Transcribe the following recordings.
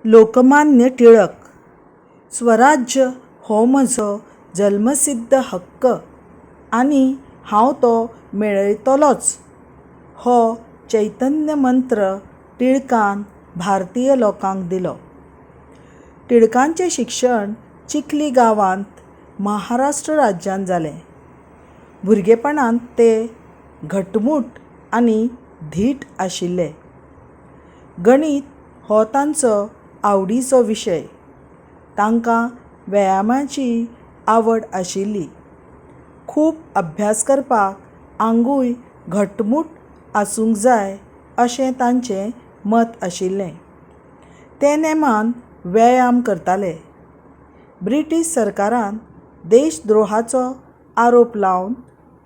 लोकमान्य टिळक. स्वराज्य हो म्हजो जल्मसिद्ध हक्क आनी हांव तो मेळयतलोच हो चैतन्य मंत्र टिळकान भारतीय लोकांक दिलो. टिळकांचें शिक्षण चिखली गांवांत महाराष्ट्र राज्यांत जालें. भुरगेपणांत ते घटमूट आनी धीट आशिल्ले. गणीत हो तांचो आवडीचो विशय. तांकां व्यायामाची आवड आशिल्ली. खूब अभ्यास करपाक आंगूय घटमूट आसूंक जाय अशें तांचें मत आशिल्लें. ते नेमान व्यायाम करताले. ब्रिटीश सरकारान देशद्रोहाचो आरोप लावन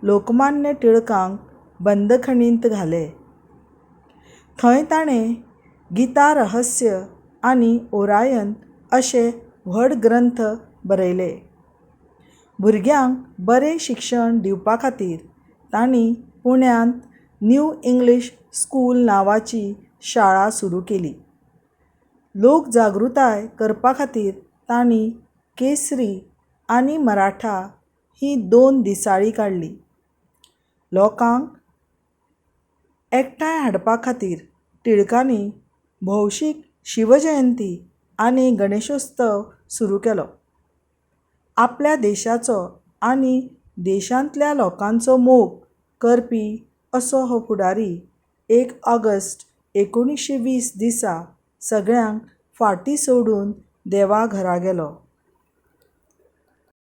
लोकमान्य टिळकांक बंदखणींत घाले. थंय ताणें गीता रहस्य आनी ओरायन अशे व्हड ग्रंथ बरयले. भुरग्यांक बरें शिक्षण दिवपा खातीर तांणी पुण्यांत न्यू इंग्लीश स्कूल नांवाची शाळा सुरू केली. लोकजागृताय करपा खातीर तांणी केसरी आनी मराठा हीं दोन दिसाळीं काडलीं. लोकांक एकठांय हाडपा खातीर टिळकांनी भौशीक शिवजयंती आनी गणेशोत्सव सुरू केलो. आपल्या देशाचो आनी देशांतल्या लोकांचो मोग करपी असो हो फुडारी 1 ऑगस्ट 1920 दिसा सगळ्यांक फाटीं सोडून देवा घरा गेलो.